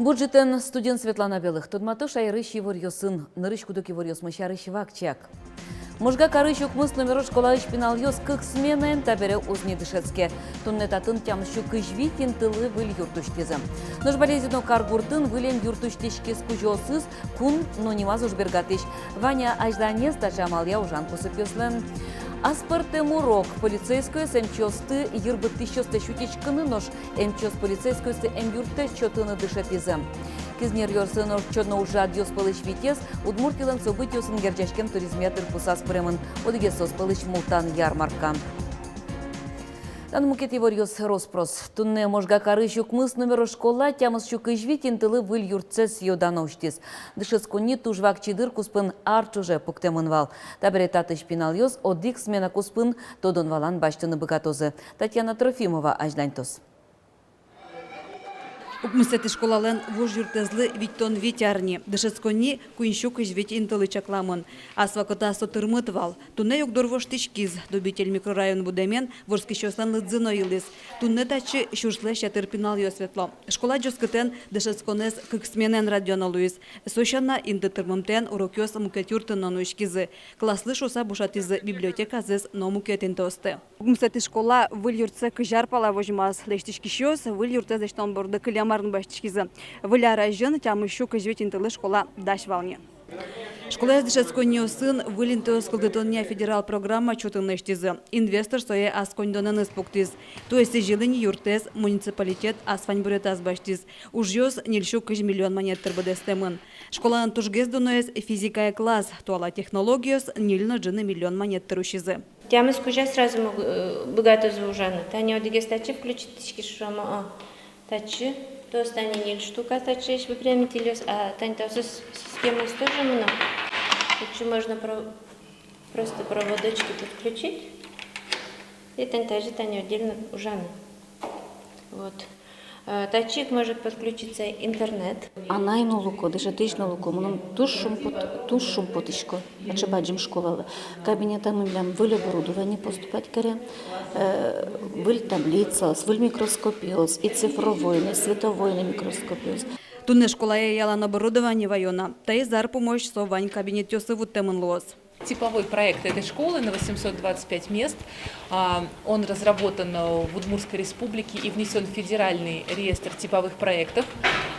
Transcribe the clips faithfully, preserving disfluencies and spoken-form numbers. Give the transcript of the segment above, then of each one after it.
Бур ӝытэн! Студиын Светлана Белых. Тодмато шаерысь иворъёсын. Нырысь куд-ог иворъёсмы сярысь вакчияк. Можга карысь укмыс номеро школаысь пиналъёс кык сменаен табере уз ни дышетске. Туннэ татын тямыссю кызь вить интылы выль юрт усьтӥзы. Нош Балезино каргуртын выль эмъюрт усьтӥськиз. Кузёосыз кун но нимаз ужбергатӥсь. Ваня азьланез таӵе амалъя ужан кусыпъёслэн. Аспӧртэм урок. Полицейскойёс эмчиосты йыр быдтӥсьёслэсь утиськыны, нош эмчиос полицейскойёсты эмъюрттэт сётыны дышетӥзы. Кизнер ёросын ортчоно ужрадъёс пӧлысь витез Удмуртилэн событиосын герӟаськем туризмъя тырпусаз пыремын. Одӥгез соос пӧлысь Мултан ярмарка. Тани мукет иворъёс рос-прос. Туннэ Можга карысь укмыс номеро школа тямыссю кызь вить интылы выль юртсэс йодано усьтӥз. Дышетсконни туж вакчи дыр куспын ар ӵоже пуктэмын вал. Табере татысь пиналъёс одӥг смена куспын тодон-валан басьтыны быгатозы. Татьяна Трофимова азьланьтоз. Укмысэтӥ школалэн вуж юртэзлы витьтон вить ар ни. Дышетсконни куиньсю кызь вить интылы чакламын. Ас вакытаз со тырмыт вал. Туннэ югдур воштӥськиз. Дубитель микрорайон будэмен вордскисьёслэн лыдзы но йылӥз. Туннэ татчы сюрслэсь ятыр пиналъёс ветло. Школа ӟоскытэн дышетсконэз кык сменаен радъяно луиз. Со сяна, инты тырмымтэен урокъёс мукет юртын но нуиськизы. Класслы шуыса бушатӥзы библиотеказэс но мукет интыосты. Укмысэтӥ школа выль юртсэ кызь ар пала возьмаз. Лэсьтӥськисьёс выль юртэз лэсьтон борды кылем арын басьтӥськизы. Выль ар азьын тямыссю кызь вить интылы школа дась вал ни. Школаез дышетсконниосын выль интыос кылдытонъя федерал программа чотын лэсьтӥзы. Инвестор сое ас коньдонэныз пуктӥз. Туэ сӥзьылэ ни юртэз, муниципалитет ас ваньбуретаз басьтӥз. Ужъёс ньыльсю кызь миллион манет тыр быдэстэмын. Школалэн тужгес дуноез — физикая класс, туала технологиос ньыль но ӝыны миллион манет тыр усизы. Тямыс кузя сразу мог-, э, быгатозы ужаны. Тани одӥгез татчы включить тӥське шуом, а, татчы, то есть тани ньыль штука татчы ещё выпрямительёс, а тани таосыз системаос тоже мынам. Татчы можно про-, просто проводочки подключить. И тани тазьы тани отдельно ужаны. Вот. Э, татчы ик может подключиться интернет. Анай но луко, дышетӥсь но луко, мыным туж шумпот-, туж шумпотӥсько. Таӵе бадӟым школалы. Кабинетамы милям выль оборудование поступать каре, э, выль таблицаос, выль микроскопъёс, и цифровой но, и световой но микроскопъёс. Туннэ школае ялан оборудование ваё на. Таиз ар пумозь со вань кабинетъёсы вуттэмын луоз. Типовой проект этой школы на восемьсот двадцать пять мест. А, он разработан, э, в Удмуртской Республике и внесён в Федеральный реестр типовых проектов.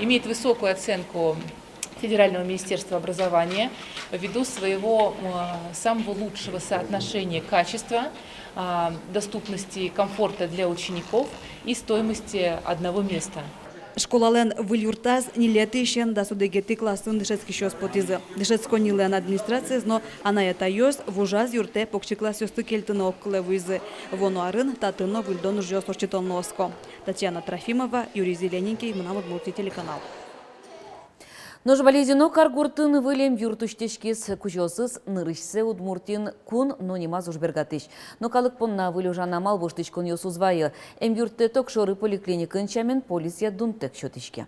Имеет высокую оценку Федерального министерства образования ввиду своего, э, самого лучшего соотношения качества, а, доступности, комфорта для учеников и стоимости одного места. Школалэн выль юртаз ньылетӥысен дас одӥгетӥ классын дышетскисьёс потӥзы. Дышетсконнилэн администрациез но анай-атайёс вужаз юртэ покчи классъёсты кельтыны огкылэ вуизы. Вуоно арын татын но выльдон ужъёс ортчытон луозко. Татьяна Трофимова, Юрий Зелененький, «Мынам Удмуртие» телеканал. Нош Балезино каргуртын выль эмъюрт усьтӥськиз. Кузёосыз нырысьсэ Удмуртиын кун но нимаз ужбергатӥсь. Но калык понна выль ужан амал воштӥськонъёс уз вайы. Эмъюрттэт огшоры поликлиникаын сямен полисъя дунтэк сётӥське.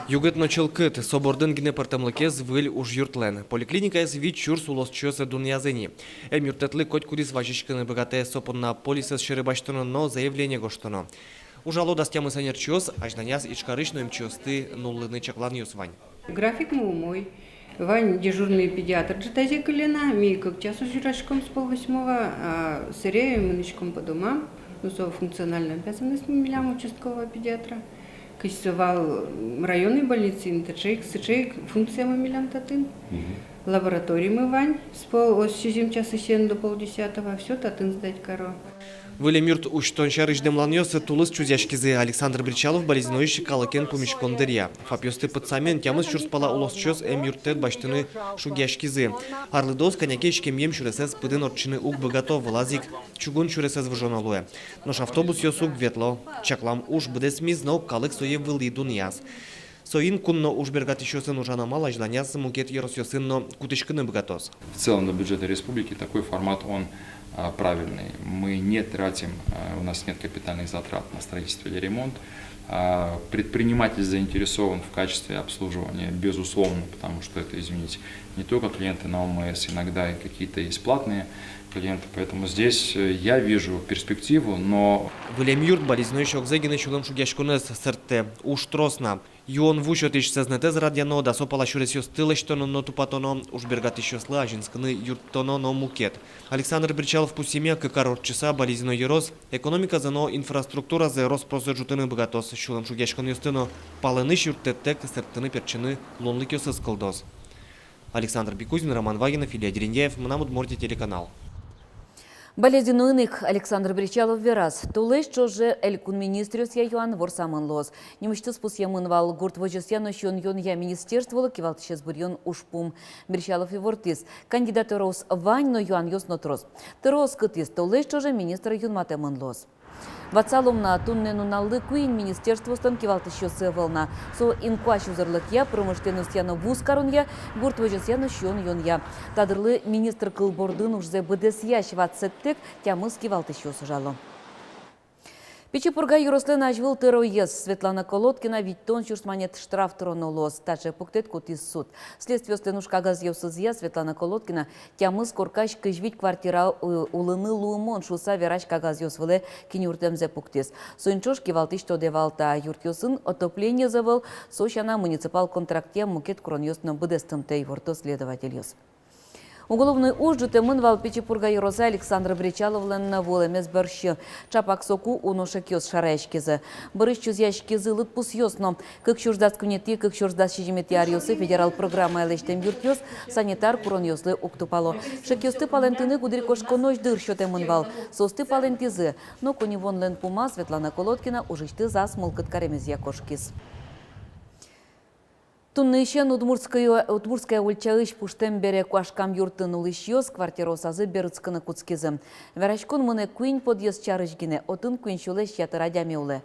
Югыт но чылкыт, со бордын гинэ пӧртэмлыкез выль ужъюртлэн. Поликлиникаез вить сюрс улосчиос дунъязы ини. Эмъюрттэтлы котькудӥз вазиськыны быгатэ, со понна полисэз сьӧры басьтоно но заявление гожтоно. Ужало дас тямыс эмчиос. Азьланяз Ижкарысь но эмчиосты нуллыны чакланъёс вань. Графикмы умой. Вань дежурный педиатр ӝытазе кыле на, ми кык часозь ужаськом с полвосьмого, а сэре мынӥськом по домам. Ну, со функциональной обязанностьмы милям, участкового педиатра. Кызьы со вал районной больницаын, таӵе ик, сыӵе ик функциямы милям татын. Мгм. Лабораторимы вань, с пол-, о, с сизьым часысен до полдесятого, всё татын сдать каро. Выль эмъюрт усьтон сярысь дэмланъёс тулыс чузъяськизы. Александр Бречалов Балезиноысь калыкен пумиськон дыръя. ФАПъёсты пытсамен тямыс сюрс пала улосчиос эмъюрттэт басьтыны шугъяськизы. Арлыдоос кӧня ке иськемъем сюресэз пыдын ортчыны уг быгато, вылаз ик чугун сюресэз выжоно луэ. Нош автобусъёс уг ветло. Чаклам уж быдэсмиз, но калык сое вылӥ дунъяз. Соин кун но ужбергатӥсьёсын ужан амал азьланяз мукет ёросъёсын но кутӥськыны быгатоз. В целом для бюджета республики такой формат, он, а, правильный. Мы не тратим, а, у нас нет капитальных затрат на строительство или ремонт. А, предприниматель заинтересован в качестве обслуживания, безусловно, потому что это, извините, не только клиенты на ОМС, иногда и какие-то есть платные клиенты. Поэтому здесь, э, я вижу перспективу, но... Выль эмъюрт Балезиноысь огзэ гинэ сюлэмшугъяськонэз сэрттэ. Уж трос на. Юон ву сётӥсь сӧзнэтэз радъяно, дасо пала сюресъёсты лэсьтоно но тупатоно, уж бергатӥсьёслы азинскыны юрттоно но мукет. Александр Бречалов пусйемъя, кык ар ортчыса Балезино ёрос экономиказэ но инфраструктуразэ рос-прос ӝутыны быгатоз, сюлэмшугъяськонъёсты но палэнысь юрттэттэк сэрттыны-пертчыны луонлыкъёсыз кылдоз. Александр Бекузин, Роман Вагинов, Илья Дерендяев, «Мынам Удмуртие» телеканал. Балезиноын ик Александр Бречалов вераз: толэзь ӵоже элькун министръёсъя юан ворсамын луоз. Нимысьтыз пусъемын вал гурт возёсъя но сиён-юонъя министерстволы кивалтӥсез быръён ужпум. Бречалов ивортӥз: кандидатураос вань, но юанъёс но трос. Тӧро оскытӥз: толэзь ӵоже министр юнматэмын луоз. Ватсалом на, туннэ нуналлы куинь министерствоослэн кивалтӥсьёссы ӧвӧл на. Со инкуазь узырлыкъя, промышленностья но вузкаронъя, гурт возёсъя но сиён-юонъя. Та дырлы министр кыл бордын ужзэ быдэсъясь ватсэттэк тямыс кивалтӥсьёс ужало. Пичи Пурга ёрослэн азьвыл тӧроез Светлана Колодкина витьтон сюрс манет штраф тыроно луоз. Таӵе пуктэт кутӥз суд. Следствиослэн уж кагазъёсызъя, Светлана Колодкина тямыс коркась кызь вить квартира у-, улыны луымон шуыса верась кагазъёс вылэ киньыртэмзэ пуктӥз. Соин ӵош кивалтӥсь тодэ вал: та юртъёсын отоплениез ӧвӧл, со сяна муниципал контрактъя мукет куронъёс но быдэстымтэ, иворто следовательёс. Уголовной уж ӝутэмын вал Пичи Пурга ёроса Александр Бречаловлэн вуэмез бӧрсьы. Ӵапак соку уно шекъёс шараяськизы. Бӧрысь чузъяськизы лыдпусъёс но. Кык сюрс дас куинетӥ, кык сюрс дас сизьыметӥ аръёсы федерал программая лэсьтэм юртъёс санитар куронъёслы уг тупало. Шекъёсты палэнтыны гудырикошконозь дыр сётэмын вал. Соосты палэнтӥзы. Но коньывуонлэн пумаз Светлана Колодкина ужысьтыз ас мылкыд каремезъя кошкиз. Туннэысен Удмуртское, Удмуртская ульчаысь пуштэм бере куашкам юртын улӥсьёс квартираосазы берытскыны кутскизы. Вераськон мынэ куинь подъезд сярысь гинэ, отын куинь сюлэсь ятыр адями улэ.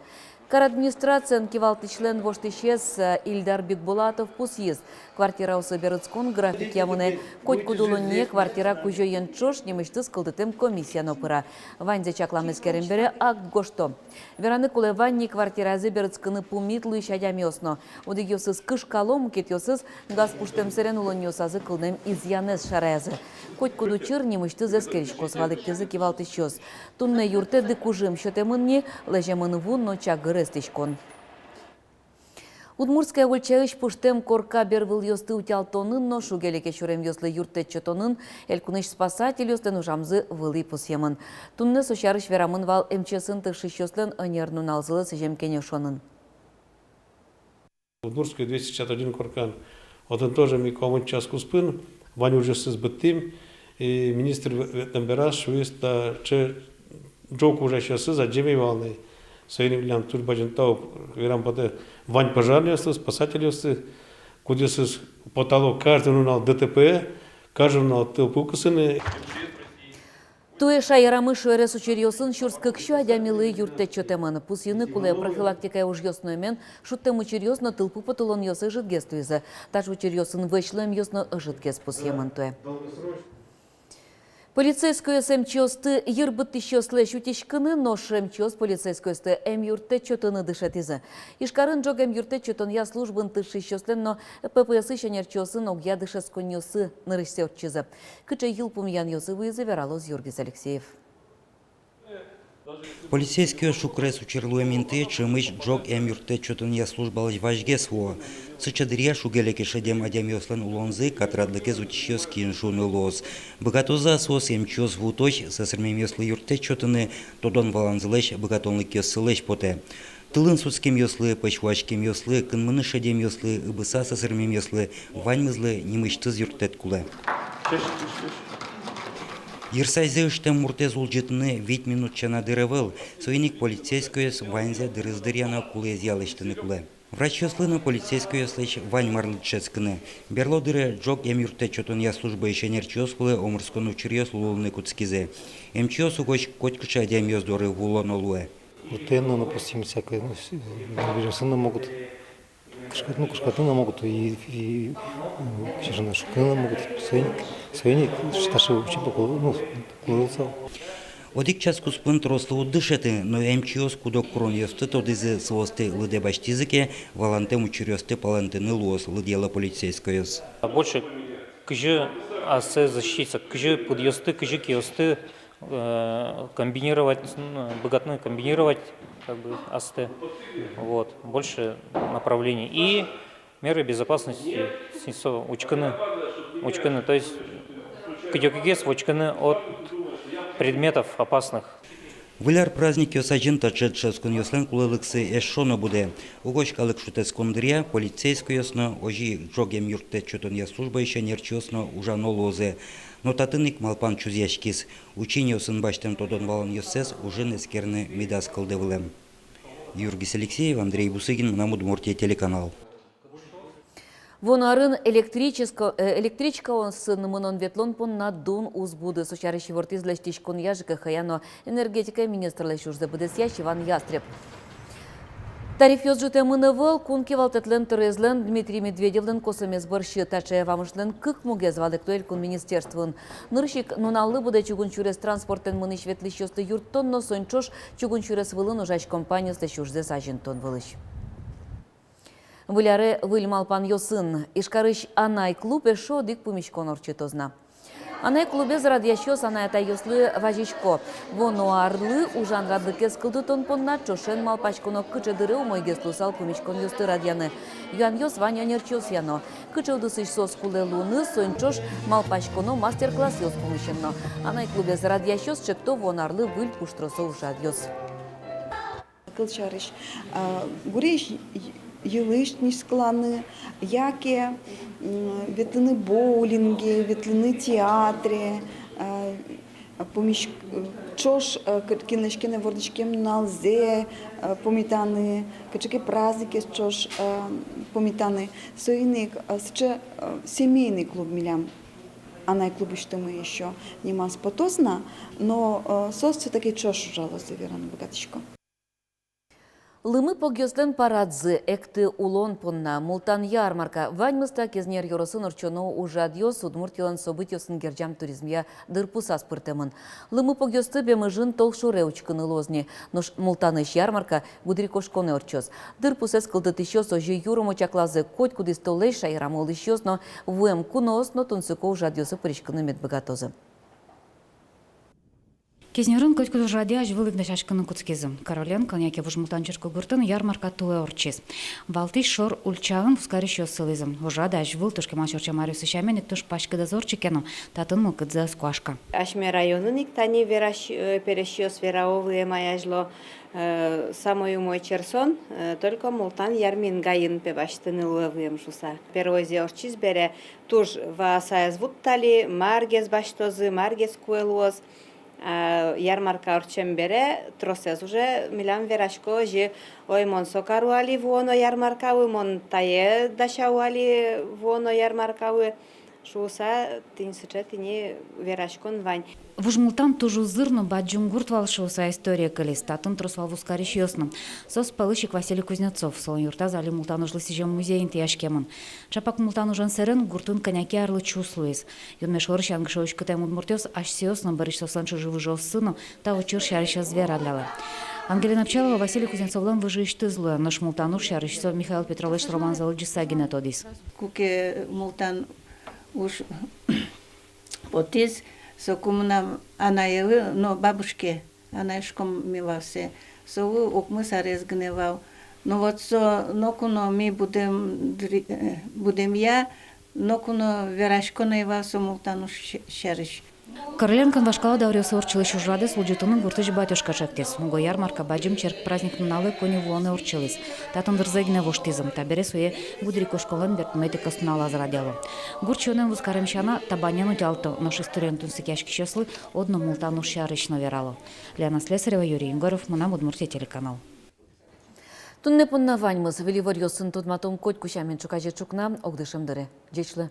Кар администрациын кивалтӥсьлэн воштӥсез, э, Ильдар Бикбулатов пусйиз: квартираосы берытскон графикъя мынэ. Котькуд улонние квартира кузёен ӵош нимысьтыз кылдытэм комиссия но пыра. Ваньзэ чаклам-эскерем бере акт гожто. Вераны кулэ, вань ни квартираязы берытскыны пумит луись адямиос но. Одӥгъёсыз кышкало, мукетъёсыз газ пуштэм сэрен улонниосазы кылдэм изъянэз шараязы. Котькуд учыр нимысьтыз эскериськоз, валэктӥзы кивалтӥсьёс. Туннэ юрттэт кужым сётэмын ни, лэземын ву но чагыр эстӥськон. Удмуртская ульчаысь пуштэм корка бервылъёсты утялтонын но шуге-леке сюремъёслы юрттэт сётонын элькунысь спасательёслэн ужамзы вылӥ пусъемын. Туннэ со сярысь верамын вал МЧС-ын тыршисьёслэн ӧнер нуналзылы сӥзем кенешонын. Удмуртской двести шестьдесят один коркан отын тоже ми куамын час куспын, вань ужъёсыз быдтӥм, и министр ве-, ветлэм бераз шуиз: таӵе ӝог ужасьёсыз адӟеме вал ни. Соин ик милям туж бадӟым тау верам потэ вань пожарныйёслы, спасательёслы, кудъёсыз потало каждый нунал ДТП, каждый нунал тылпу кысыны. Туэ шаерамы шуэрес учыръёсын сюрс кык сю адямилы юрттэт сётэмын. Пусйыны кулэ, профилактикая ужъёс нуэмен шудтэм учыръёс но тылпу потылонъёс ӧжытгес луизы. Таӵе учыръёсын вӧсь луэмъёс но ӧжытгес пусъемын туэ. Полицейскойёс эмчиосты йыр быдтӥсьёслэсь утиськыны, нош эмчиос полицейскойёсты эмъюрттэт сётыны дышетӥзы. Ижкарын ӝог эмъюрттэт сётонъя службаын тыршисьёслэн но ППС-ысь ӧнерчиосын огъя дышетсконъёссы нырысьсэ ортчизы. Кыӵе йылпумъянъёсы вуизы, вералоз Юргис Алексеев. Полицейскойёс шукрес учыр луэм интые ӵемысь ӝог эмъюрттэт сётонъя службалэсь вазьгес вуо. Сыӵе дыръя шуге-леке шедем адямиослэн улонзы катрадлыкез утисьёс киын шуыны луоз. Быгатозы-а соос эмчиос вуытозь сӧсырмемъёслы юрттэт сётыны, тодон-валанзылэсь, быгатонлыкъёссылэсь потэ. Тылын сутскемъёслы, пӧсь вуаськемъёслы, кынмыны шедемъёслы, ыбыса сӧсырмемъёслы, ваньмызлы нимысьтыз юрттэт кулэ. Йырсазьзэ ыштэм муртэз улӟытыны вить минут сяна дыр ӧвӧл, соин ик полицейскойёс ваньзэ дырыз дыръя но кулэезъя лэсьтыны кулэ. Врачъёслы но полицейскойёслэсь вань марлы дышетскыны. Берло дыре ӝог эмъюрттэт сётонъя службаысь ӧнерчиос кулэ омырскон учыръёс луылыны кутскизы. Эмчиос угось котькыӵе адямиос доры вуылоно луэ. Рутинно, допустим, всякое, ну, с-, ну, вирусы могут Кышкат-, ну, кышкатыны но могут, и, и, м, кызьы шуоно, шуккыны но могут, соин ик, соин ик таӵе учебник, ну, кулэ луысал. Одӥг час куспын трослы уд дышеты, но эмчиос куд-ог куронъёсты тодӥзы, соосты лыдэ басьтӥзы ке, валантэм учыръёсты палэнтыны луоз, лыдъяло полицейскойёс. Больше кызьы ассэ защититься, кызьы пыдъёсты, кызьы киосты, э, комбинировать, м, быгатыны комбинировать, как бы, астэ. Вот, больше направлений. И меры безопасности, синсо учкыны, учкыны, то есть кыдёкыгес учкыны от предметов опасных. Выль ар праздникъёс азьын таӵе дышетсконъёслэн кулэлыксы эшшо но будэ. Угось калык шутэтскон дыръя полицейскойёс но, озьы ик ӝоген юрттэт сётонъя службаысь ӧнерчиос но ужано луозы. Но татын ик малпан чузъяськиз. Ученьёсын басьтэм тодон-валанъёссэс ужын эскерыны медаз кылды вылэм. Юргис Алексеев, Андрей Бусыгин, «Мынам Удмуртие» телеканал. Вуоно арын электрическо-, э, электричкаосын мынон-ветлон понна дун уз буды. Со сярысь ивортӥз лэсьтӥськонъя, ЖКХ-я но энергетикая министрлэсь ужзэ быдэсъясь Иван Ястреб. Тарифъёс ӝутэмын ӧвӧл кун кивалтэтлэн тӧроезлэн Дмитрий Медведевлэн косэмез бӧрсьы. Таӵе вамышлэн кык мугез валэкто элькун министерствоын. Нырысь ик нуналлы быдэ чугун сюрес транспортэн мынӥсь-ветлӥсьёсты юрттон но соин ӵош чугун сюрес вылын ужась компаниослэсь ужзэс азинтон вылысь. Выль аре выль малпанъёсын. Ижкарысь «Анай» клуб эшшо одӥг пумиськон ортчытоз на. «Анай» клубез радъясьёс анай-атайёслы вазисько: вуоно арлы ужан радлыкез кылдытон понна ӵошен малпаськоно, кыӵе дыре умойгес луысал пумиськонъёсты радъяны. Юанъёс вань ӧнерчиосъя но: кыӵе удысысь соос кулэ луыны, соин ӵош малпаськоно мастер-классъёс пумысен но. «Анай» клубез радъясьёс ӵекто вуоно арлы выль пуштросо ужрадъёс. Кылсярысь, а, гурезь йылысь нискыланы, яке, м, ветлыны боулинге, ветлыны театре, а, пумись-, ӵош, а, к-, кинлэсь ке но вордӥськем нуналзэ, а, пумитаны, кыӵе ке праздникез ӵош, а, пумитаны. Соин ик, а, сыӵе, а, семейный клуб милям, «Анай» клубысьтымы ещё нимаз потоз на, но, а, соос всё-таки ӵош ужалозы, вераны быгатӥсько. Лымы погъёслэн парадзы экты улон понна. Мултан ярмарка. Ваньмыз та Кизнер ёросын ортчоно ужрадъёс Удмуртилэн событиосын герӟам туризмъя дырпусаз пыртэмын. Лымы погъёсты Бемыжын толшоре учкыны луоз ни. Нош Мултанысь ярмарка гудырикошконэ ортчоз. Дырпусэз кылдытӥсьёс озьы юромо чаклазы: котькудӥз толэзь шаерамы улӥсьёс но, вуэм куноос но тунсыко ужрадъёсы пыриськыны мед быгатозы. Кизнерын котькуд ужрадэ азьвыл ик дасяськыны кутскизы. Короленкон яке Вуж Мултан черкогуртын ярмарка туэ ортчиз. Валтӥсь шор ульчаын вузкарисьёс сылӥзы. Ужрад азьвыл, туж кемалась ортчем аръёсы сямен ик, туж паськыдэз ортче ке но, татын мылкыдзы ӧз куашка. Асьме районын ик тани верась-, э, пересьёс верало вылэм ай азьло, э, самой умой черсон, э, только Мултан ярмингаын, пе, басьтыны луэ вылэм шуса. Первойзэ ортчиз бере, туж вааса ӧз вуттали, маргес басьтозы, маргес куэ луоз. А ярмарка ортчем бере тросэз уже милям верасько озьы: ой, мон со каро али вуоно ярмаркалы, мон тае дасяо али вуоно ярмаркалы шуса, тӥни сыӵе тӥни вераськон вань. Вуж Мултан туж узыр но бадӟым гурт вал шуса историе кылиз. Татын трос вал вузкарисьёс но. Соос пӧлысь ик Василий Кузнецов. Солэн юртаз али Мултан ужлы сӥзем музей интыяськемын. Чапак Мултан ужан сэрен гуртын кӧня ке арлы чус луиз. Юнме шорысь янгыше уськытэм удмуртъёс асьсэос но, бӧрысь соослэн чыжы-выжыоссы но та учыр сярысь ӧз вераллялэ. Ангелина Пчалова Василий Кузнецовлэн выжыысьтыз луэ, нош Мултан уж сярысь со Михаил Петровлэсь романзэ лыдӟыса гинэ тодӥз. Куке Мултан уж потӥз, соку мынам анаелы, но бабушке, анай шуккем ми вал сое, солы укмыс арес гинэ вал. Но вот со ноку но ми будэм дыр-, э, будэмъя, ноку но вераськон ӧй вал со Мултан уж ся-, сярысь. Короленкон вашкала дауръёсы ортчылӥсь ужрадэз улӟытыны гуртысь батюшка чектӥз. Уго ярмарка бадӟым черк праздник нуналэ куинь вуонэ ортчылӥз. Татын дырзэ гинэ воштӥзы. Табере сое гудырикошконлэн берпуметӥ кӧснуналаз радъяло. Гурт сиёнэн вузкарем сяна, табанен утялто, нош историен тунсыкъяськисьёслы одно Мултан уж сярысь но верало. Лена Слесарева, Юрий Егоров, «Мынам Удмуртие» телеканал. Туннэ понна ваньмыз. Выль иворъёсын тодматом котьку сямен ӵуказе ӵукна, огдышем дыре. Ӟеч луэ.